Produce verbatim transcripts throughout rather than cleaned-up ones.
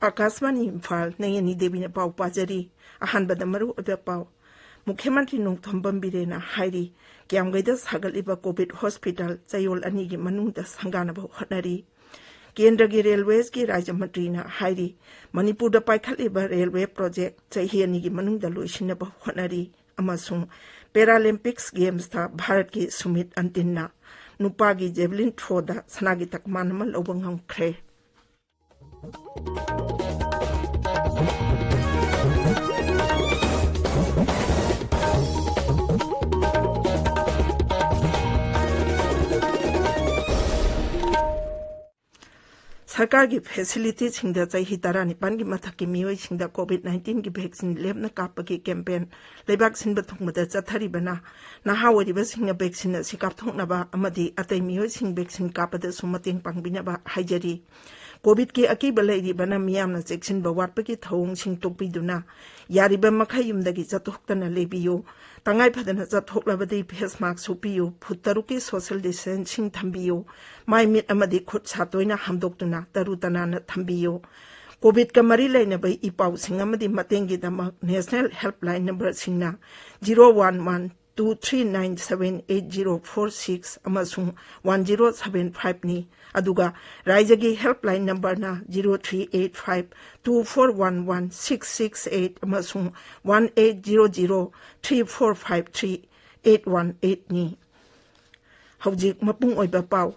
ꯑꯥꯀꯥꯁꯕꯥꯅꯤ ꯏꯝꯐꯥꯜ, ꯅꯌꯅꯤ ꯗꯦꯕꯤꯅ ꯄꯥꯎ ꯄꯥꯖꯔꯤ꯫ ꯑꯍꯥꯟꯕꯗ ꯃꯔꯨ ꯑꯣꯏꯕ ꯄꯥꯎ꯫ ꯃꯨꯈ꯭ꯌ ꯃꯟꯇ꯭ꯔꯤ ꯅꯣꯡꯊꯣꯝꯕꯝ ꯕꯤꯔꯦꯟꯅ ꯍꯥꯏꯔꯤ, ꯀꯤꯌꯥꯝꯒꯩꯗ ꯁꯥꯒꯠꯂꯤꯕ ꯀꯣꯚꯤꯗ ꯍꯣꯁꯄꯤꯇꯥꯜ ꯆꯌꯣꯜ ꯑꯅꯤꯒꯤ ꯃꯅꯨꯡꯗ ꯁꯪꯒꯥꯅꯕ ꯍꯣꯠꯅꯔꯤ꯫ ꯀꯦꯟꯗ꯭ꯔꯒꯤ ꯔꯦꯜꯋꯦꯁꯀꯤ ꯔꯥꯖ꯭ꯌ ꯃꯟꯇ꯭ꯔꯤꯅ ꯍꯥꯏꯔꯤ, ꯃꯅꯤꯄꯨꯔꯗ ꯄꯥꯏꯈꯠꯂꯤꯕ ꯔꯦꯜꯋꯦ ꯄ꯭ꯔꯣꯖꯦꯛ ꯆꯍꯤ ꯑꯅꯤꯒꯤ ꯃꯅꯨꯡꯗ ꯂꯣꯏꯁꯤꯟꯅꯕ ꯍꯣꯠꯅꯔꯤ꯫ ꯑꯃꯁꯨꯡ ꯄꯦꯔꯥꯂꯤꯝꯄꯤꯛꯁ ꯒꯦꯝꯁꯇ ꯚꯥꯔꯠꯀꯤ ꯁꯨꯃꯤꯠ ꯑꯟꯇꯤꯟꯅ ꯅꯨꯄꯥꯒꯤ ꯖꯦꯚꯂꯤꯟ ꯊ꯭ꯔꯣꯗ ꯁꯅꯥꯒꯤ ꯇꯛꯃꯥꯟ ꯑꯃ ꯂꯧꯕ ꯉꯝꯈ꯭ꯔꯦ꯫ ꯁꯔꯀꯥꯔꯒꯤ ꯐꯦꯁꯤꯂꯤꯇꯤꯁꯤꯡꯗ ꯆꯍꯤ ꯇꯔꯥꯅꯤꯄꯥꯟꯒꯤ ꯃꯊꯛꯀꯤ ꯃꯤꯑꯣꯏꯁꯤꯡꯗ ꯀꯣꯚꯤꯗ ꯅꯥꯏꯟꯇꯤꯟꯒꯤ ꯚꯦꯛꯁꯤꯟ ꯂꯦꯞꯅ ꯀꯥꯞꯄꯒꯤ ꯀꯦꯝꯄꯦꯟ ꯂꯩꯕꯥꯛ ꯁꯤꯟꯕ ꯊꯨꯡꯕꯗ ꯆꯠꯊꯔꯤꯕꯅ ꯅꯍꯥ ꯑꯣꯏꯔꯤꯕꯁꯤꯡꯅ ꯚꯦꯛꯁꯤꯟ ꯑꯁꯤ ꯀꯥꯞꯊꯣꯛꯅꯕ ꯑꯃꯗꯤ ꯑꯇꯩ ꯃꯤꯑꯣꯏꯁꯤꯡ ꯚꯦꯛꯁꯤꯟ ꯀꯥꯞꯄꯗꯁꯨ ꯃꯇꯦꯡ ꯄꯥꯡꯕꯤꯅꯕ ꯍꯥꯏꯖꯔꯤ꯫ ꯀꯣꯚꯤꯗꯀꯤ ꯑꯀꯤꯕ ꯂꯩꯔꯤꯕꯅ ꯃꯤꯌꯥꯝꯅ ꯆꯦꯛꯁꯤꯟꯕ ꯋꯥꯠꯄꯒꯤ ꯊꯧꯑꯣꯡꯁꯤꯡ ꯇꯣꯛꯄꯤꯗꯨꯅ ꯌꯥꯔꯤꯕ ꯃꯈꯩ ꯌꯨꯝꯗꯒꯤ ꯆꯠꯊꯣꯛꯇꯅ ꯂꯩꯕꯤꯌꯨ꯫ ꯇꯉꯥꯏ ꯐꯗꯅ ꯆꯠꯊꯣꯛꯂꯕꯗꯤ ꯐꯦꯁ ꯃꯥꯛꯁ ꯎꯞꯄꯤꯌꯨ, ꯐꯨꯠ ꯇꯔꯨꯛꯀꯤ ꯁꯣꯁꯤꯌꯦꯜ ꯗꯤꯁꯇꯦꯟꯁꯤꯡ ꯊꯝꯕꯤꯌꯨ, ꯃꯥꯏ ꯃꯤꯠ ꯑꯃꯗꯤ ꯈꯨꯠ ꯁꯥ ꯇꯣꯏꯅ ꯍꯥꯝꯗꯣꯛꯇꯨꯅ ꯇꯔꯨ ꯇꯅꯥꯟꯅ ꯊꯝꯕꯤꯌꯨ꯫ ꯀꯣꯚꯤꯗꯀ ꯃꯔꯤ ꯂꯩꯅꯕ ꯏ ꯄꯥꯎꯁꯤꯡ ꯑꯃꯗꯤ ꯃꯇꯦꯡꯒꯤꯗꯃꯛ ꯅꯦꯁꯅꯦꯜ ꯍꯦꯜꯞꯂꯥꯏꯟ ꯅꯝꯕꯔꯁꯤꯡꯅ zero one one two three nine seven eight zero four six ꯑꯃꯁꯨꯡ ꯋꯥꯟ ꯖꯤꯔꯣ ꯁꯚꯦꯟ ꯐꯥꯏꯚꯅꯤ꯫ ꯑꯗꯨꯒ ꯔꯥꯏꯖꯒꯤ ꯍꯦꯜꯞꯂꯥꯏꯟ ꯅꯝꯕꯔꯅ zero three eight five two four one one six six eight ꯑꯃꯁꯨꯡ one eight zero zero three four five three eight one ꯑꯩꯠꯅꯤ꯫ ꯍꯧꯖꯤꯛ ꯃꯄꯨꯡ ꯑꯣꯏꯕ ꯄꯥꯎ꯫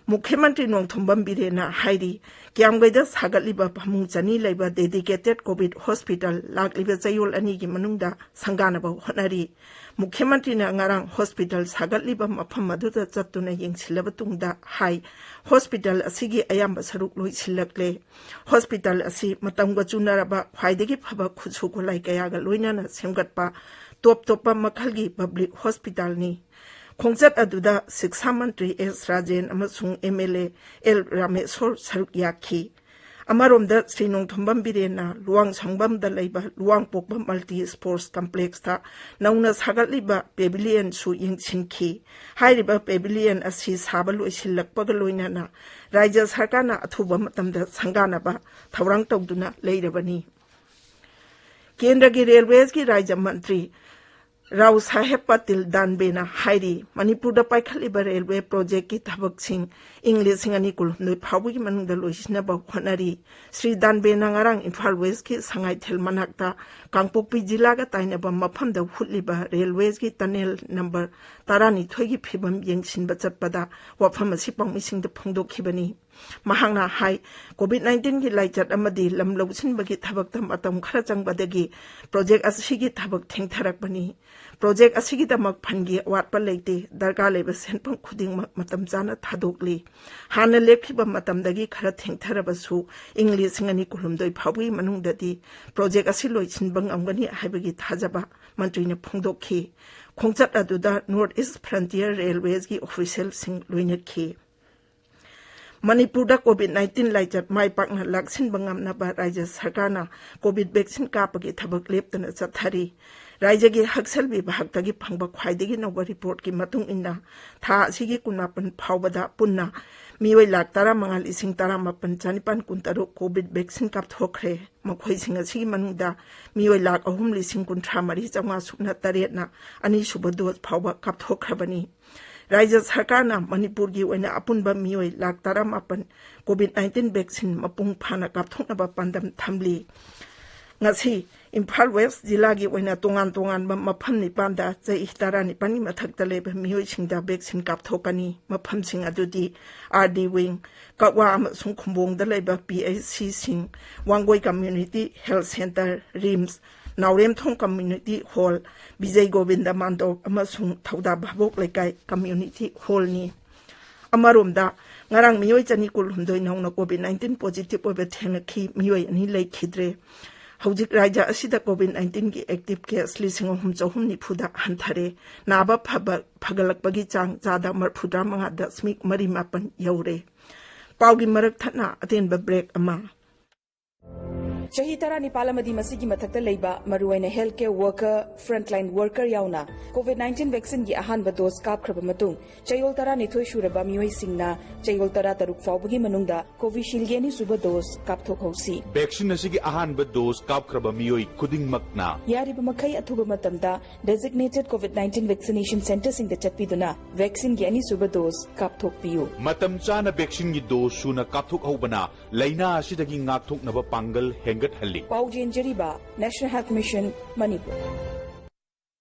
ꯃꯨꯈ꯭ꯌ ꯃꯟꯇ꯭ꯔꯤ ꯅꯣꯡꯊꯣꯝꯕꯝ ꯕꯤꯔꯦꯟꯅ ꯍꯥꯏꯔꯤ, ꯀꯤꯌꯥꯝꯒꯩꯗ ꯁꯥꯒꯠꯂꯤꯕ ꯐꯃꯨꯡ ꯆꯅꯤ ꯂꯩꯕ ꯗꯦꯗꯤꯀꯦꯇꯦꯗ ꯀꯣꯚꯤꯗ ꯍꯣꯁꯄꯤꯇꯥꯜ ꯂꯥꯛꯂꯤꯕ ꯆꯌꯣꯜ ꯑꯅꯤꯒꯤ ꯃꯅꯨꯡꯗ ꯁꯪꯒꯥꯅꯕ ꯍꯣꯠꯅꯔꯤ꯫ ꯃꯨꯈ꯭ꯌ ꯃꯟꯇ꯭ꯔꯤꯅ ꯉꯔꯥꯡ ꯍꯣꯁꯄꯤꯇꯥꯜ ꯁꯥꯒꯠꯂꯤꯕ ꯃꯐꯝ ꯑꯗꯨꯗ ꯆꯠꯇꯨꯅ ꯌꯦꯡꯁꯤꯜꯂꯕ ꯇꯨꯡꯗ ꯍꯥꯏ, ꯍꯣꯁꯄꯤꯇꯥꯜ ꯑꯁꯤꯒꯤ ꯑꯌꯥꯝꯕ ꯁꯔꯨꯛ ꯂꯣꯏꯁꯤꯜꯂꯛꯂꯦ꯫ ꯍꯣꯁꯄꯤꯇꯥꯜ ꯑꯁꯤ ꯃꯇꯝꯒ ꯆꯨꯅꯔꯕ ꯈ꯭ꯋꯥꯏꯗꯒꯤ ꯐꯕ ꯈꯨꯠꯁꯨ ꯈꯨꯠꯂꯥꯏ ꯀꯌꯥꯒ ꯂꯣꯏꯅꯅ ꯁꯦꯝꯒꯠꯄ ꯇꯣꯞ ꯇꯣꯞꯄ ꯃꯈꯜꯒꯤ ꯄꯕ꯭ꯂꯤꯛ ꯍꯣꯁꯄꯤꯇꯥꯜꯅꯤ꯫ ꯈꯣꯡꯆꯠ ꯑꯗꯨꯗ ꯁꯤꯛꯁꯥ ꯃꯟꯇ꯭ꯔꯤ ꯑꯦꯁ ꯔꯥꯖꯦꯟ ꯑꯃꯁꯨꯡ M L A L Rameshwor ꯁꯔꯨꯛ ꯌꯥꯈꯤ꯫ ꯑꯃꯔꯣꯝꯗ ꯁ꯭ꯔꯤ ꯅꯣꯡꯊꯣꯝꯕꯝ ꯕꯤꯔꯦꯟꯅ ꯂꯨꯋꯥꯡꯁꯪꯕꯝꯗ ꯂꯩꯕ ꯂꯨꯋꯥꯡꯄꯣꯛꯄꯝ ꯃꯜꯇꯤ ꯁ꯭ꯄꯣꯔꯠꯁ ꯀꯝꯄ꯭ꯂꯦꯛꯁꯇ ꯅꯧꯅ ꯁꯥꯒꯠꯂꯤꯕ ꯄꯦꯚꯤꯂꯤꯌꯟꯁꯨ ꯌꯦꯡꯁꯤꯟꯈꯤ꯫ ꯍꯥꯏꯔꯤꯕ ꯄꯦꯚꯤꯂꯤꯌꯟ ꯑꯁꯤ ꯁꯥꯕ ꯂꯣꯏꯁꯤꯜꯂꯛꯄꯒ ꯂꯣꯏꯅꯅ ꯔꯥꯖ꯭ꯌ ꯁꯔꯀꯥꯔꯅ ꯑꯊꯨꯕ ꯃꯇꯝꯗ ꯁꯪꯒꯥꯅꯕ ꯊꯧꯔꯥꯡ ꯇꯧꯗꯨꯅ ꯂꯩꯔꯕꯅꯤ꯫ ꯀꯦꯟꯗ꯭ꯔꯒꯤ ꯔꯦꯜꯋꯦꯁꯀꯤ ꯔꯥꯖ꯭ꯌ ꯃꯟꯇ꯭ꯔꯤ ꯔꯥꯎ ꯁꯥꯍꯦꯕ ꯄꯇꯤꯜ ꯗꯥꯟꯕꯦꯅ ꯍꯥꯏꯔꯤ, ꯃꯅꯤꯄꯨꯔꯗ ꯄꯥꯏꯈꯠꯂꯤꯕ ꯔꯦꯜꯋꯦ ꯄ꯭ꯔꯣꯖꯦꯛꯀꯤ ꯊꯕꯛꯁꯤꯡ ꯏꯪ ꯂꯤꯁꯤꯡ ꯑꯅꯤ ꯀꯨꯟꯍꯨꯝꯗꯣꯏ ꯐꯥꯎꯕꯒꯤ ꯃꯅꯨꯡꯗ ꯂꯣꯏꯁꯤꯟꯅꯕ ꯍꯣꯠꯅꯔꯤ꯫ ꯁ꯭ꯔꯤ ꯗꯥꯟꯕꯦꯅ ꯉꯔꯥꯡ ꯏꯝꯐꯥꯜ ꯋꯦꯁꯀꯤ ꯁꯉꯥꯏꯊꯦꯜ ꯃꯅꯥꯛꯇ ꯀꯥꯡꯄꯣꯛꯄꯤ ꯖꯤꯂꯥꯒ ꯇꯥꯏꯅꯕ ꯃꯐꯝꯗ ꯍꯨꯠꯂꯤꯕ ꯔꯦꯜꯋꯦꯒꯤ ꯇꯅꯦꯜ ꯅꯝꯕꯔ ꯇꯔꯥꯅꯤꯊꯣꯏꯒꯤ ꯐꯤꯕꯝ ꯌꯦꯡꯁꯤꯟꯕ ꯆꯠꯄꯗ ꯋꯥꯐꯝ ꯑꯁꯤ ꯄꯥꯎꯃꯤꯁꯤꯡꯗ ꯐꯣꯡꯗꯣꯛꯈꯤꯕꯅꯤ꯫ ꯃꯍꯥꯛꯅ ꯍꯥꯏ, ꯀꯣꯚꯤꯗ ꯅꯥꯏꯟꯇꯤꯟꯒꯤ ꯂꯥꯏꯆꯠ ꯑꯃꯗꯤ ꯂꯝ ꯂꯧꯁꯤꯟꯕꯒꯤ ꯊꯕꯛꯇ ꯃꯇꯝ ꯈꯔ ꯆꯪꯕꯗꯒꯤ ꯄ꯭ꯔꯣꯖꯦꯛ ꯑꯁꯤꯒꯤ ꯊꯕꯛ ꯊꯦꯡꯊꯔꯛꯄꯅꯤ꯫ ꯄ꯭ꯔꯣꯖꯦꯛ ꯑꯁꯤꯒꯤꯗꯃꯛ ꯐꯟꯒꯤ ꯑꯋꯥꯠꯄ ꯂꯩꯇꯦ꯫ ꯗꯔꯀꯥꯔ ꯂꯩꯕ ꯁꯦꯟꯐꯝ ꯈꯨꯗꯤꯡꯃꯛ ꯃꯇꯝ ꯆꯥꯅ ꯊꯥꯗꯣꯛꯂꯤ꯫ ꯍꯥꯟꯅ ꯂꯦꯞꯈꯤꯕ ꯃꯇꯝꯗꯒꯤ ꯈꯔ ꯊꯦꯡꯊꯔꯕꯁꯨ ꯏꯪ ꯂꯤꯁꯤꯡ ꯑꯅꯤ ꯀꯨꯟꯍꯨꯝꯗꯣꯏ ꯐꯥꯎꯕꯒꯤ ꯃꯅꯨꯡꯗꯗꯤ ꯄ꯭ꯔꯣꯖꯦꯛ ꯑꯁꯤ ꯂꯣꯏꯁꯤꯟꯕ ꯉꯝꯒꯅꯤ ꯍꯥꯏꯕꯒꯤ ꯊꯥꯖꯕ ꯃꯟꯇ꯭ꯔꯤꯅ ꯐꯣꯡꯗꯣꯛꯈꯤ꯫ ꯈꯣꯡꯆꯠ ꯑꯗꯨꯗ ꯅꯣꯔꯠ ꯏꯁ ꯐ꯭ꯔꯟꯇꯤꯌꯔ ꯔꯦꯜꯋꯦꯁꯀꯤ ꯑꯣꯐꯤꯁꯤꯌꯦꯜꯁꯤꯡ ꯂꯣꯏꯅꯈꯤ꯫ ꯃꯅꯤꯄꯨꯔꯗ ꯀꯣꯚꯤꯗ ꯅꯥꯏꯟꯇꯤꯟ ꯂꯥꯏꯆꯠ ꯃꯥꯏ ꯄꯥꯛꯅ ꯂꯥꯛꯁꯤꯟꯕ ꯉꯝꯅꯕ ꯔꯥꯖ꯭ꯌ ꯁꯔꯀꯥꯔꯅ ꯀꯣꯚꯤꯗ ꯚꯦꯛꯁꯤꯟ ꯀꯥꯞꯄꯒꯤ ꯊꯕꯛ ꯂꯦꯞꯇꯅ ꯆꯠꯊꯔꯤ꯫ ꯔꯥꯖ꯭ꯌꯒꯤ ꯍꯛꯁꯦꯜ ꯚꯤꯚꯥꯒꯇꯒꯤ ꯐꯪꯕ ꯈ꯭ꯋꯥꯏꯗꯒꯤ ꯅꯧꯕ ꯔꯤꯄꯣꯔꯠꯀꯤ ꯃꯇꯨꯡ ꯏꯟꯅ, ꯊꯥ ꯑꯁꯤꯒꯤ ꯀꯨꯟꯃꯥꯄꯟ ꯐꯥꯎꯕꯗ ꯄꯨꯟꯅ ꯃꯤꯑꯣꯏ ꯂꯥꯈ ꯇꯔꯥꯃꯉꯥ ꯂꯤꯁꯤꯡ ꯇꯔꯥꯃꯥꯄꯟ ꯆꯅꯤꯄꯥꯟ ꯀꯨꯟꯇꯔꯨꯛ ꯀꯣꯚꯤꯗ ꯚꯦꯛꯁꯤꯟ ꯀꯥꯞꯊꯣꯛꯈ꯭ꯔꯦ꯫ ꯃꯈꯣꯏꯁꯤꯡ ꯑꯁꯤꯒꯤ ꯃꯅꯨꯡꯗ ꯃꯤꯑꯣꯏ ꯂꯥꯈ ꯑꯍꯨꯝ ꯂꯤꯁꯤꯡ ꯀꯨꯟꯊ꯭ꯔꯥ ꯃꯔꯤ ꯆꯥꯝꯃꯉꯥ ꯁꯨꯞꯅ ꯇꯔꯦꯠꯅ ꯑꯅꯤꯁꯨꯕ ꯗꯣꯁ ꯐꯥꯎꯕ ꯀꯥꯞꯊꯣꯛꯈ꯭ꯔꯕꯅꯤ꯫ ꯔꯥꯖ꯭ꯌ ꯁꯔꯀꯥꯔꯅ ꯃꯅꯤꯄꯨꯔꯒꯤ ꯑꯣꯏꯅ ꯑꯄꯨꯟꯕ ꯃꯤꯑꯣꯏ ꯂꯥꯈ ꯇꯔꯥꯃꯥꯄꯟ ꯀꯣꯚꯤꯗ ꯅꯥꯏꯟꯇꯤꯟ ꯚꯦꯛꯁꯤꯟ ꯃꯄꯨꯡ ꯐꯥꯅ ꯀꯥꯞꯊꯣꯛꯅꯕ ꯄꯥꯟꯗꯝ ꯊꯝꯂꯤ꯫ ꯉꯁꯤ ꯏꯝꯐꯥꯜ ꯋꯦꯁ ꯖꯤꯂꯥꯒꯤ ꯑꯣꯏꯅ ꯇꯣꯉꯥꯟ ꯇꯣꯉꯥꯟꯕ ꯃꯐꯝ ꯅꯤꯄꯥꯟꯗ ꯆꯍꯤ ꯇꯔꯥꯅꯤꯄꯥꯟꯒꯤ ꯃꯊꯛꯇ ꯂꯩꯕ ꯃꯤꯑꯣꯏꯁꯤꯡꯗ ꯚꯦꯛꯁꯤꯟ ꯀꯥꯞꯊꯣꯛꯀꯅꯤ꯫ ꯃꯐꯝꯁꯤꯡ ꯑꯗꯨꯗꯤ ꯑꯥꯔ ꯗꯤ ꯋꯤꯡ, ꯀꯛꯋꯥ ꯑꯃꯁꯨꯡ ꯈꯨꯝꯕꯣꯡꯗ ꯂꯩꯕ ꯄꯤ ꯑꯩꯆ ꯁꯤꯁꯤꯡ, Wangoi community health centre, RIMS, Naoremthong community hall, Bijoy Govind ꯃꯥꯟꯗꯣꯞ ꯑꯃꯁꯨꯡ ꯊꯧꯗꯥ ꯚꯥꯕꯣꯛ ꯂꯩꯀꯥꯏ ꯀꯝꯃ꯭ꯌꯨꯅꯤꯇꯤ ꯍꯣꯜꯅꯤ꯫ ꯑꯃꯔꯣꯝꯗ, ꯉꯔꯥꯡ ꯃꯤꯑꯣꯏ ꯆꯅꯤ ꯀꯨꯟꯍꯨꯝꯗꯣꯏ ꯅꯧꯅ ꯀꯣꯚꯤꯗ ꯅꯥꯏꯟꯇꯤꯟ ꯄꯣꯖꯤꯇꯤꯚ ꯑꯣꯏꯕ ꯊꯦꯡꯅꯈꯤ, ꯃꯤꯑꯣꯏ ꯑꯅꯤ ꯂꯩꯈꯤꯗ꯭ꯔꯦ꯫ ꯍꯧꯖꯤꯛ ꯔꯥꯖ꯭ꯌ ꯑꯁꯤꯗ ꯀꯣꯚꯤꯗ ꯅꯥꯏꯟꯇꯤꯟꯒꯤ ꯑꯦꯛꯇꯤꯚ ꯀꯦꯁ ꯂꯤꯁꯤꯡ ꯑꯍꯨꯝ ꯆꯍꯨꯝ ꯅꯤꯐꯨꯗ ꯍꯟꯊꯔꯦ꯫ ꯅꯥꯕ ꯐꯕ, ꯐꯒꯠꯂꯛꯄꯒꯤ ꯆꯥꯡ ꯆꯥꯗ ꯃꯔꯤꯐꯨꯇꯔꯥ ꯃꯉꯥ ꯗꯁꯃꯤꯛ ꯃꯔꯤ ꯃꯥꯄꯟ ꯌꯧꯔꯦ꯫ ꯄꯥꯎꯒꯤ ꯃꯔꯛ ꯊꯠꯅ ꯑꯇꯦꯟꯕ ꯕ꯭ꯔꯦꯛ ꯑꯃ꯫ ꯆꯍꯤ ꯇꯔꯥꯅꯤꯄꯥꯜ ꯑꯃꯗꯤ ꯃꯁꯤꯒꯤ ꯃꯊꯛꯇ ꯂꯩꯕ ꯃꯔꯨꯑꯣꯏꯅ health care worker, frontline worker ꯌꯥꯎꯅ COVID nineteen vaccine ꯒꯤ ꯑꯍꯥꯟꯕ dose ꯀꯥꯞꯈ꯭ꯔꯕ ꯃꯇꯨꯡ ꯆꯌꯣꯜ ꯇꯔꯥꯅꯤꯊꯣꯏ ꯁꯨꯔꯕ ꯃꯤꯑꯣꯏꯁꯤꯡꯅ ꯆꯌꯣꯜ ꯇꯔꯥꯇꯔꯨꯛ ꯐꯥꯎꯕꯒꯤ ꯃꯅꯨꯡꯗ Covishield ꯒꯤ ꯑꯅꯤꯁꯨꯕ dose ꯀꯥꯞꯊꯣꯛꯍꯧꯁꯤ꯫ Vaccine ꯑꯁꯤꯒꯤ ꯑꯍꯥꯟꯕ dose ꯀꯥꯞꯈ꯭ꯔꯕ ꯃꯤꯑꯣꯏ ꯈꯨꯗꯤꯡꯃꯛꯅ ꯌꯥꯔꯤꯕ ꯃꯈꯩ ꯑꯊꯨꯕ ꯃꯇꯝꯗ designated COVID nineteen vaccination centre ꯁꯤꯡꯗ ꯆꯠꯄꯤꯗꯨꯅ vaccine ꯒꯤ ꯑꯅꯤꯁꯨꯕ dose ꯀꯥꯞꯊꯣꯛꯄꯤꯌꯨ꯫ ꯃꯇꯝ ꯆꯥꯅ vaccine ꯒꯤ dose ꯁꯨꯅ ꯀꯥꯞꯊꯣꯛꯍꯧꯕꯅ ꯂꯥꯏꯅꯥ ꯑꯁꯤꯗꯒꯤ ꯉꯥꯛꯊꯣꯛꯅꯕ ꯄꯥꯡꯒꯜ ꯍꯦꯟꯒꯠꯍꯜꯂꯤ꯫ ꯄꯥꯎ ꯆꯦꯟꯖꯔꯤꯕ National Health Mission, ꯃꯅꯤꯄꯨꯔ꯫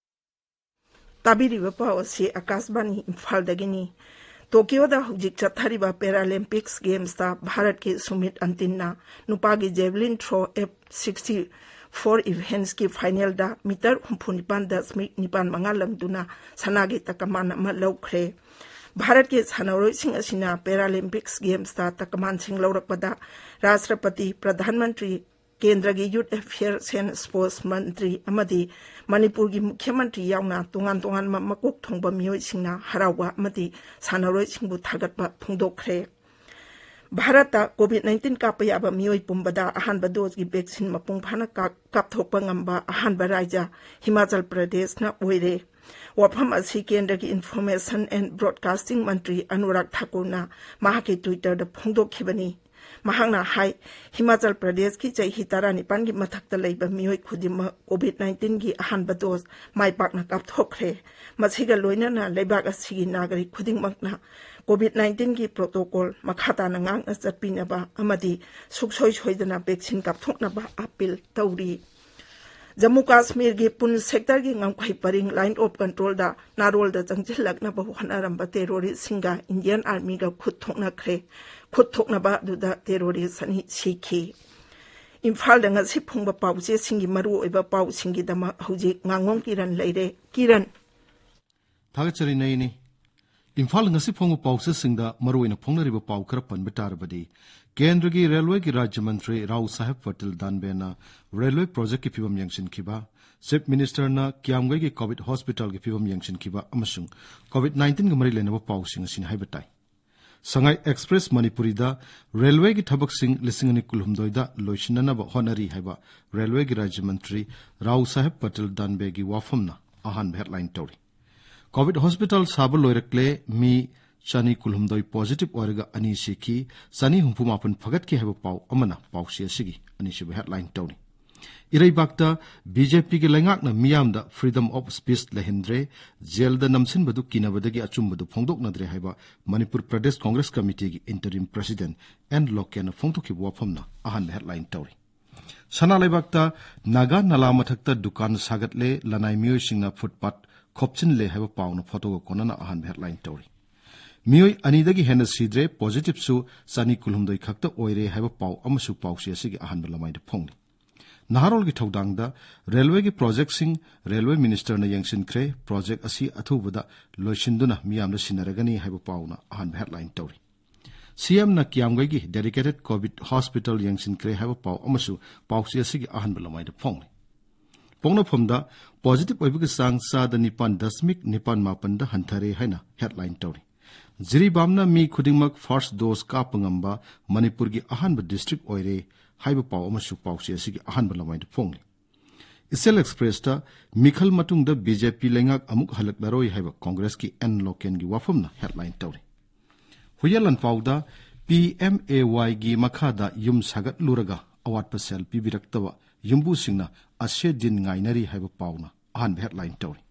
ꯇꯥꯕꯤꯔꯤꯕ ꯄꯥꯎ ꯑꯁꯤ ꯑꯀꯥꯁꯕꯥꯅꯤ ꯏꯝꯐꯥꯜꯗꯒꯤꯅꯤ꯫ ꯇꯣꯀꯤꯌꯣꯗ ꯍꯧꯖꯤꯛ ꯆꯠꯊꯔꯤꯕ Paralympics Games ꯇ ꯚꯥꯔꯠꯀꯤ ꯁꯨꯃꯤꯠ ꯑꯟꯇꯤꯟꯅ ꯅꯨꯄꯥꯒꯤ javelin throw F sixty four events ꯀꯤ final ꯗ meter ꯍꯨꯝꯐꯨ ꯅꯤꯄꯥꯟ ꯗꯁꯃꯤꯛ ꯅꯤꯄꯥꯟ ꯃꯉꯥ ꯂꯪꯗꯨꯅ ꯁꯅꯥꯒꯤ ꯇꯀꯃꯥꯟ ꯑꯃ ꯂꯧꯈ꯭ꯔꯦ꯫ ꯚꯥꯔꯠꯀꯤ ꯁꯥꯟꯅꯔꯣꯏꯁꯤꯡ ꯑꯁꯤꯅ Paralympics Games ꯇ ꯇꯀꯃꯥꯟꯁꯤꯡ ꯂꯧꯔꯛꯄꯗ ꯔꯥꯁꯇ꯭ꯔꯄꯇꯤ, ꯄ꯭ꯔꯙꯥꯟ ꯃꯟꯇ꯭ꯔꯤ, ꯀꯦꯟꯗ꯭ꯔꯒꯤ Youth Affairs and Sports ꯃꯟꯇ꯭ꯔꯤ ꯑꯃꯗꯤ ꯃꯅꯤꯄꯨꯔꯒꯤ ꯃꯨꯈ꯭ꯌ ꯃꯟꯇ꯭ꯔꯤ ꯌꯥꯎꯅ ꯇꯣꯉꯥꯟ ꯇꯣꯉꯥꯟꯕ ꯃꯀꯣꯛ ꯊꯣꯡꯕ ꯃꯤꯑꯣꯏꯁꯤꯡꯅ ꯍꯔꯥꯎꯕ ꯑꯃꯗꯤ ꯁꯥꯟꯅꯔꯣꯏꯁꯤꯡꯕꯨ ꯊꯥꯒꯠꯄ ꯐꯣꯡꯗꯣꯛꯈ꯭ꯔꯦ꯫ ꯚꯥꯔꯠꯇ COVID nineteen ꯀꯥꯞꯄ ꯌꯥꯕ ꯃꯤꯑꯣꯏ ꯄꯨꯝꯕꯗ ꯑꯍꯥꯟꯕ dose ꯀꯤ vaccine ꯃꯄꯨꯡ ꯐꯥꯅ ꯀꯥꯞ-, ꯀꯥꯞꯊꯣꯛꯄ ꯉꯝꯕ ꯑꯍꯥꯟꯕ ꯔꯥꯏꯖ꯭ꯌ ꯍꯤꯃꯥꯆꯜ ꯄ꯭ꯔꯗꯦꯁꯅ ꯑꯣꯏꯔꯦ꯫ ꯋꯥꯐꯝ ꯑꯁꯤ ꯀꯦꯟꯗ꯭ꯔꯒꯤ Information and Broadcasting ꯃꯟꯇ꯭ꯔꯤ ꯑꯅꯨꯔꯥꯒ ꯊꯥꯀꯨꯔꯅ ꯃꯍꯥꯛꯀꯤ Twitter ꯗ ꯐꯣꯡꯗꯣꯛꯈꯤꯕꯅꯤ꯫ ꯃꯍꯥꯛꯅ ꯍꯥꯏ, ꯍꯤꯃꯥꯆꯜ ꯄ꯭ꯔꯗꯦꯁꯀꯤ ꯆꯍꯤ ꯇꯔꯥꯅꯤꯄꯥꯟꯒꯤ ꯃꯊꯛꯇ ꯂꯩꯕ ꯃꯤꯑꯣꯏ ꯈꯨꯗꯤꯡꯃꯛ COVID nineteen ꯒꯤ ꯑꯍꯥꯟꯕ dose ꯃꯥꯏ ꯄꯥꯛꯅ ꯀꯥꯞꯊꯣꯛꯈ꯭ꯔꯦ꯫ ꯃꯁꯤꯒ ꯂꯣꯏꯅꯅ ꯂꯩꯕꯥꯛ ꯑꯁꯤꯒꯤ ꯅꯥꯒꯔꯤꯛ ꯈꯨꯗꯤꯡꯃꯛꯅ COVID nineteen ꯒꯤ protocol ꯃꯈꯥ ꯇꯥꯅ ꯉꯥꯛꯅ ꯆꯠꯄꯤꯅꯕ ꯑꯃꯗꯤ ꯁꯨꯛꯁꯣꯏ ꯁꯣꯏꯗꯅ vaccine ꯀꯥꯞꯊꯣꯛꯅꯕ appeal ꯇꯧꯔꯤ꯫ ꯖꯝꯃꯨ ꯀꯥꯁꯃꯤꯔꯒꯤ ꯄꯨꯟꯆ ꯁꯦꯛꯇꯔꯒꯤ ꯉꯝꯈꯩ ꯄꯔꯤꯡ Line of Control the ꯅꯥꯔꯣꯜꯗ ꯆꯪꯁꯤꯜꯂꯛꯅꯕ ꯍꯣꯠꯅꯔꯝꯕ terrorist ꯁꯤꯡꯒ Indian Army ꯒ ꯈꯨꯠ ꯊꯣꯛꯅꯈ꯭ꯔꯦ꯫ ꯈꯨꯠ ꯊꯣꯛꯅꯕ ꯑꯗꯨꯗ terrorist ꯑꯅꯤ ꯁꯤꯈꯤ꯫ ꯏꯝꯐꯥꯜꯗ ꯉꯁꯤ ꯐꯣꯡꯕ ꯄꯥꯎꯆꯦꯁꯤꯡꯒꯤ ꯃꯔꯨꯑꯣꯏꯕ ꯄꯥꯎꯁꯤꯡꯒꯤꯗꯃꯛ ꯍꯧꯖꯤꯛ ꯉꯥꯉꯣꯝ ꯀꯤꯔꯟ ꯂꯩꯔꯦ꯫ ꯀꯤꯔꯟ꯫ ꯊꯥꯒꯠꯆꯔꯤ ꯅꯌꯤꯅꯤ꯫ ꯏꯝꯐꯥꯜ ꯉꯁꯤ ꯐꯣꯡꯕ ꯄꯥꯎꯆꯦꯁꯤꯡꯗ ꯃꯔꯨꯑꯣꯏꯅ ꯐꯣꯡꯅꯔꯤꯕ ꯄꯥꯎ ꯈꯔ ꯄꯟꯕ ꯇꯥꯔꯕꯗꯤ, ꯀꯦꯟꯗ꯭ꯔꯒꯤ ꯔꯦꯜꯋꯦꯒꯤ ꯔꯥꯖ꯭ꯌ ꯃꯟꯇ꯭ꯔꯤ ꯔꯥꯎ ꯁꯥꯍꯦꯕ ꯄꯇꯦꯜ ꯗꯥꯟꯕꯦꯅ ꯔꯦꯜꯋꯦ ꯄ꯭ꯔꯣꯖꯦꯛꯀꯤ ꯐꯤꯚꯝ ꯌꯦꯡꯁꯤꯟꯈꯤꯕ, ꯆꯤꯐ ꯃꯤꯅꯤꯁꯇꯔꯅ ꯀꯤꯌꯥꯝꯒꯩꯒꯤ ꯀꯣꯚꯤꯗ ꯍꯣꯁꯄꯤꯇꯥꯜꯒꯤ ꯐꯤꯚꯝ ꯌꯦꯡꯁꯤꯟꯈꯤꯕ ꯑꯃꯁꯨꯡ ꯀꯣꯚꯤꯗ nineteen ꯒ ꯃꯔꯤ ꯂꯩꯅꯕ ꯄꯥꯎꯁꯤꯡ ꯑꯁꯤꯅꯤ ꯍꯥꯏꯕ ꯇꯥꯏ꯫ ꯁꯉꯥꯏ ꯑꯦꯛꯁꯄ꯭ꯔꯦꯁ ꯃꯅꯤꯄꯨꯔꯤꯗ ꯔꯦꯜꯋꯦꯒꯤ ꯊꯕꯛꯁꯤꯡ ꯂꯤꯁꯤꯡ ꯑꯅꯤ ꯀꯨꯟꯍꯨꯝꯗꯣꯏꯗ ꯂꯣꯏꯁꯤꯟꯅꯅꯕ ꯍꯣꯠꯅꯔꯤ ꯍꯥꯏꯕ ꯔꯦꯜꯋꯦꯒꯤ ꯔꯥꯖ꯭ꯌ ꯃꯟꯇ꯭ꯔꯤ ꯔꯥꯎ ꯁꯥꯍꯦꯕ ꯄꯇꯦꯜ ꯗꯥꯟꯕꯦꯒꯤ ꯋꯥꯐꯝꯅ ꯑꯍꯥꯟꯕ ꯍꯦꯗꯂꯥꯏꯟ ꯇꯧꯔꯤ꯫ ꯀꯣꯚꯤꯗ ꯍꯣꯁꯄꯤꯇꯥꯜ ꯁꯥꯕ ꯂꯣꯏꯔꯛꯂꯦ, ꯃꯤ ꯆꯅꯤ ꯀꯨꯟꯍꯨꯝꯗꯣꯏ ꯄꯣꯖꯤꯇꯤꯚ ꯑꯣꯏꯔꯒ ꯑꯅꯤ ꯁꯤꯈꯤ, ꯆꯅꯤ ꯍꯨꯝꯐꯨ ꯃꯥꯄꯟ ꯐꯒꯠꯈꯤ ꯍꯥꯏꯕ ꯄꯥꯎ ꯑꯃꯅ ꯄꯥꯎꯆꯦ ꯑꯁꯤꯒꯤ ꯑꯅꯤꯁꯨꯕ ꯍꯦꯗꯂꯥꯏꯟ ꯇꯧꯔꯤ꯫ ꯏꯔꯩꯕꯥꯛꯇ ꯕꯤ ꯖꯦ ꯄꯤꯒꯤ ꯂꯩꯉꯥꯛꯅ ꯃꯤꯌꯥꯝꯗ freedom of speech ꯂꯩꯍꯟꯗ꯭ꯔꯦ, ꯖꯦꯜꯗ ꯅꯝꯁꯤꯟꯕꯗꯨ ꯀꯤꯅꯕꯗꯒꯤ ꯑꯆꯨꯝꯕꯗꯨ ꯐꯣꯡꯗꯣꯛꯅꯗ꯭ꯔꯦ ꯍꯥꯏꯕ ꯃꯅꯤꯄꯨꯔ ꯄ꯭ꯔꯗꯦꯁ ꯀꯣꯡꯒ꯭ꯔꯦꯁ ꯀꯃꯤꯇꯤꯒꯤ interim president ꯑꯦꯟ ꯂꯣꯀꯦꯟꯅ ꯐꯣꯡꯗꯣꯛꯈꯤꯕ ꯋꯥꯐꯝꯅ ꯑꯍꯥꯟꯕ ꯍꯦꯗꯂꯥꯏꯟ ꯇꯧꯔꯤ꯫ ꯁꯅꯥ ꯂꯩꯕꯥꯛꯇ ꯅꯥꯒꯥ ꯅꯂꯥ ꯃꯊꯛꯇ ꯗꯨꯀꯥꯟ ꯁꯥꯒꯠꯂꯦ, ꯂꯅꯥꯏ ꯃꯤꯑꯣꯏꯁꯤꯡꯅ ꯐꯨꯠꯄꯥꯠ ꯈꯣꯞꯆꯤꯜꯂꯦ ꯍꯥꯏꯕ ꯄꯥꯎꯅ ꯐꯣꯇꯣꯒ ꯀꯣꯟꯅꯅ ꯑꯍꯥꯟꯕ ꯍꯦꯗꯂꯥꯏꯟ ꯇꯧꯔꯤ꯫ ꯃꯤꯑꯣꯏ ꯑꯅꯤꯗꯒꯤ ꯍꯦꯟꯅ ꯁꯤꯗ꯭ꯔꯦ, ꯄꯣꯖꯤꯇꯤꯚꯁꯨ ꯆꯅꯤ ꯀꯨꯟꯍꯨꯝꯗꯣꯏ ꯈꯛꯇ ꯑꯣꯏꯔꯦ ꯍꯥꯏꯕ ꯄꯥꯎ ꯑꯃꯁꯨ ꯄꯥꯎꯆꯦ ꯑꯁꯤꯒꯤ ꯑꯍꯥꯟꯕ ꯂꯃꯥꯏꯗ ꯐꯣꯡꯂꯤ꯫ ꯅꯍꯥꯔꯣꯜꯒꯤ ꯊꯧꯗꯥꯡꯗ ꯔꯦꯜꯋꯦꯒꯤ ꯄ꯭ꯔꯣꯖꯦꯛꯁꯤꯡ ꯔꯦꯜꯋꯦ ꯃꯤꯅꯤꯁꯇꯔꯅ ꯌꯦꯡꯁꯤꯟꯈ꯭ꯔꯦ, ꯄ꯭ꯔꯣꯖꯦꯛ ꯑꯁꯤ ꯑꯊꯨꯕꯗ ꯂꯣꯏꯁꯤꯟꯗꯨꯅ ꯃꯤꯌꯥꯝꯗ ꯁꯤꯟꯅꯔꯒꯅꯤ ꯍꯥꯏꯕ ꯄꯥꯎꯅ ꯑꯍꯥꯟꯕ ꯍꯦꯗꯂꯥꯏꯟ ꯇꯧꯔꯤ꯫ ꯁꯤ ꯑꯦꯝꯅ ꯀꯤꯌꯥꯝꯒꯩꯒꯤ dedicated ꯀꯣꯚꯤꯗ ꯍꯣꯁꯄꯤꯇꯥꯜ ꯌꯦꯡꯁꯤꯟꯈ꯭ꯔꯦ ꯍꯥꯏꯕ ꯄꯥꯎ ꯑꯃꯁꯨ ꯄꯥꯎꯆꯦ ꯑꯁꯤꯒꯤ ꯑꯍꯥꯟꯕ ꯂꯃꯥꯏꯗ ꯐꯣꯡꯂꯤ꯫ ꯄꯣꯛꯅꯐꯝꯗ ꯄꯣꯖꯤꯇꯤꯚ ꯑꯣꯏꯕꯒꯤ ꯆꯥꯡ ꯆꯥꯗ ꯅꯤꯄꯥꯟ ꯗꯁꯃꯤꯛ ꯅꯤꯄꯥꯟ ꯃꯥꯄꯟꯗ ꯍꯟꯊꯔꯦ ꯍꯥꯏꯅ ꯍꯦꯗꯂꯥꯏꯟ ꯇꯧꯔꯤ꯫ ꯖꯤꯔꯤꯕꯥꯝꯅ ꯃꯤ ꯈꯨꯗꯤꯡꯃꯛ ꯐꯥꯔꯁ ꯗꯣꯁ ꯀꯥꯞꯄ ꯉꯝꯕ ꯃꯅꯤꯄꯨꯔꯒꯤ ꯑꯍꯥꯟꯕ ꯗꯤꯁꯇ꯭ꯔꯤꯛ ꯑꯣꯏꯔꯦ ꯍꯥꯏꯕ ꯄꯥꯎ ꯑꯃꯁꯨ ꯄꯥꯎꯆꯦ ꯑꯁꯤꯒꯤ ꯑꯍꯥꯟꯕ ꯂꯃꯥꯏꯗ ꯐꯣꯡꯂꯤ꯫ ꯏꯆꯦꯜ ꯑꯦꯛꯁꯄ꯭ꯔꯦꯁꯇ ꯃꯤꯈꯜ ꯃꯇꯨꯡꯗ ꯕꯤ ꯖꯦ ꯄꯤ ꯂꯩꯉꯥꯛ ꯑꯃꯨꯛ ꯍꯜꯂꯛꯂꯔꯣꯏ ꯍꯥꯏꯕ ꯀꯣꯡꯒ꯭ꯔꯦꯁꯀꯤ ꯑꯦꯟ ꯂꯣꯀꯦꯟꯒꯤ ꯋꯥꯐꯝꯅ ꯍꯦꯗꯂꯥꯏꯟ ꯇꯧꯔꯤ꯫ ꯍꯨꯏꯌꯦꯟ ꯂꯥꯟꯄꯥꯎꯗ ꯄꯤ ꯑꯦꯝ ꯑꯦ ꯋꯥꯏꯒꯤ ꯃꯈꯥꯗ ꯌꯨꯝ ꯁꯥꯒꯠꯂꯨꯔꯒ ꯑꯋꯥꯠꯄ ꯁꯦꯜ ꯄꯤꯕꯤꯔꯛꯇꯕ ꯌꯨꯝꯕꯨꯁꯤꯡꯅ ꯑꯁꯦ ꯗꯤꯟ ꯉꯥꯏꯅꯔꯤ ꯍꯥꯏꯕ ꯄꯥꯎꯅ ꯑꯍꯥꯟꯕ ꯍꯦꯗꯂꯥꯏꯟ ꯇꯧꯔꯤ꯫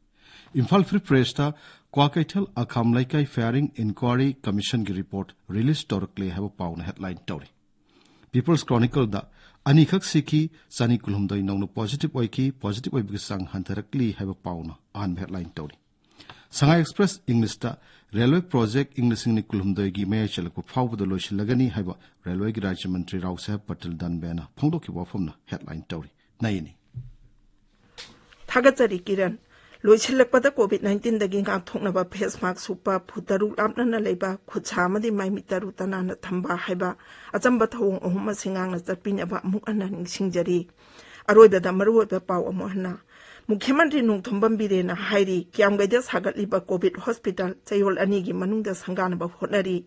ꯏꯝꯐꯥꯜ ꯐ꯭ꯔꯤ ꯄ꯭ꯔꯦꯁꯇ ꯀ꯭ꯋꯥꯀꯩꯊꯦꯜ ꯑꯈꯥꯝ ꯂꯩꯀꯥꯏ firing inquiry commissionꯒꯤ ꯔꯤꯄꯣꯔꯠ ꯔꯤꯂꯤꯖ ꯇꯧꯔꯛꯂꯦ ꯍꯥꯏꯕ ꯄꯥꯎꯅ ꯍꯦꯗꯂꯥꯏꯟ ꯇꯧꯔꯤ꯫ ꯄꯤꯄꯜꯁ ꯀ꯭ꯔꯣꯅꯤꯀꯜꯗ ꯑꯅꯤꯈꯛ ꯁꯤꯈꯤ, ꯆꯅꯤ ꯀꯨꯟꯍꯨꯝꯗꯣꯏ ꯅꯧꯅ ꯄꯣꯖꯤꯇꯤꯚ ꯑꯣꯏꯈꯤ, ꯄꯣꯖꯤꯇꯤꯚ ꯑꯣꯏꯕꯒꯤ ꯆꯥꯡ ꯍꯟꯊꯔꯛꯂꯤ ꯍꯥꯏꯕ ꯄꯥꯎꯅ ꯑꯍꯥꯟꯕ ꯍꯦꯗꯂꯥꯏꯟ ꯇꯧꯔꯤ꯫ ꯁꯉꯥꯏ ꯑꯦꯛꯁꯄ꯭ꯔꯦꯁ ꯏꯪꯂꯤꯁꯇ ꯔꯦꯜꯋꯦ ꯄ꯭ꯔꯣꯖꯦꯛ ꯏꯪ ꯂꯤꯁꯤꯡ ꯑꯅꯤ ꯀꯨꯟꯍꯨꯝꯗꯣꯏꯒꯤ ꯃꯌꯥꯏ ꯆꯜꯂꯛꯄ ꯐꯥꯎꯕꯗ ꯂꯣꯏꯁꯤꯜꯂꯒꯅꯤ ꯍꯥꯏꯕ ꯔꯦꯜꯋꯦꯒꯤ ꯔꯥꯖ꯭ꯌ ꯃꯟꯇ꯭ꯔꯤ ꯔꯥꯎ ꯁꯥꯍꯦꯕ ꯄꯇꯦꯜ ꯗꯥꯟꯕꯦꯅ ꯐꯣꯡꯗꯣꯛꯈꯤꯕ ꯋꯥꯐꯝꯅ ꯍꯦꯗꯂꯥꯏꯟ ꯇꯧꯔꯤ꯫ ꯅꯩꯅꯤ꯫ ꯊꯥꯒꯠꯆꯔꯤ ꯀꯤꯔꯟ꯫ ꯂꯣꯏꯁꯤꯜꯂꯛꯄꯗ ꯀꯣꯚꯤꯗ ꯅꯥꯏꯟꯇꯤꯟꯗꯒꯤ ꯉꯥꯛꯊꯣꯛꯅꯕ ꯐꯦꯁ ꯃꯥꯛꯁ ꯎꯞꯄ, ꯐꯨꯠ ꯇꯔꯨꯛ ꯂꯥꯞꯅꯅ ꯂꯩꯕ, ꯈꯨꯠ ꯁꯥ ꯑꯃꯗꯤ ꯃꯥꯏ ꯃꯤꯠ ꯇꯔꯨ ꯇꯅꯥꯟꯅ ꯊꯝꯕ ꯍꯥꯏꯕ ꯑꯆꯝꯕ ꯊꯧꯑꯣꯡ ꯑꯍꯨꯝ ꯑꯁꯤ ꯉꯥꯛꯅ ꯆꯠꯄꯤꯅꯕ ꯑꯃꯨꯛ ꯍꯟꯅ ꯅꯤꯡꯁꯤꯡꯖꯔꯤ꯫ ꯑꯔꯣꯏꯕꯗ ꯃꯔꯨꯑꯣꯏꯕ ꯄꯥꯎ ꯑꯃꯨꯛ ꯍꯟꯅ꯫ ꯃꯨꯈ꯭ꯌ ꯃꯟꯇ꯭ꯔꯤ ꯅꯣꯡꯊꯣꯝꯕꯝ ꯕꯤꯔꯦꯟꯅ ꯍꯥꯏꯔꯤ, ꯀꯤꯌꯥꯝꯒꯩꯗ ꯁꯥꯒꯠꯂꯤꯕ ꯀꯣꯚꯤꯗ ꯍꯣꯁꯄꯤꯇꯥꯜ ꯆꯌꯣꯜ ꯑꯅꯤꯒꯤ ꯃꯅꯨꯡꯗ ꯁꯪꯒꯥꯅꯕ ꯍꯣꯠꯅꯔꯤ꯫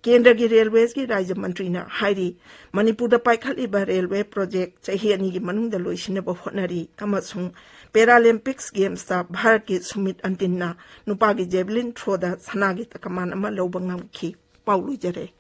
ꯀꯦꯟꯗ꯭ꯔꯒꯤ ꯔꯦꯜꯋꯦꯁꯀꯤ ꯔꯥꯖ꯭ꯌ ꯃꯟꯇ꯭ꯔꯤꯅ ꯍꯥꯏꯔꯤ, ꯃꯅꯤꯄꯨꯔꯗ ꯄꯥꯏꯈꯠꯂꯤꯕ ꯔꯦꯜꯋꯦ ꯄ꯭ꯔꯣꯖꯦꯛ ꯆꯍꯤ ꯑꯅꯤꯒꯤ ꯃꯅꯨꯡꯗ ꯂꯣꯏꯁꯤꯟꯅꯕ ꯍꯣꯠꯅꯔꯤ ꯑꯃꯁꯨꯡ ꯄꯦꯔꯥꯂꯦꯝꯄꯤꯛꯁ ꯒꯦꯝꯁꯇ ꯚꯥꯔꯠꯀꯤ ꯁꯨꯃꯤꯠ ꯑꯟꯇꯤꯟꯅ ꯅꯨꯄꯥꯒꯤ ꯖꯦꯚꯂꯤꯟ ꯊ꯭ꯔꯣꯗ ꯁꯅꯥꯒꯤ ꯇꯀꯃꯥꯟ ꯑꯃ ꯂꯧꯕ ꯉꯝꯈꯤ꯫ ꯄꯥꯎ ꯂꯣꯏꯖꯔꯦ꯫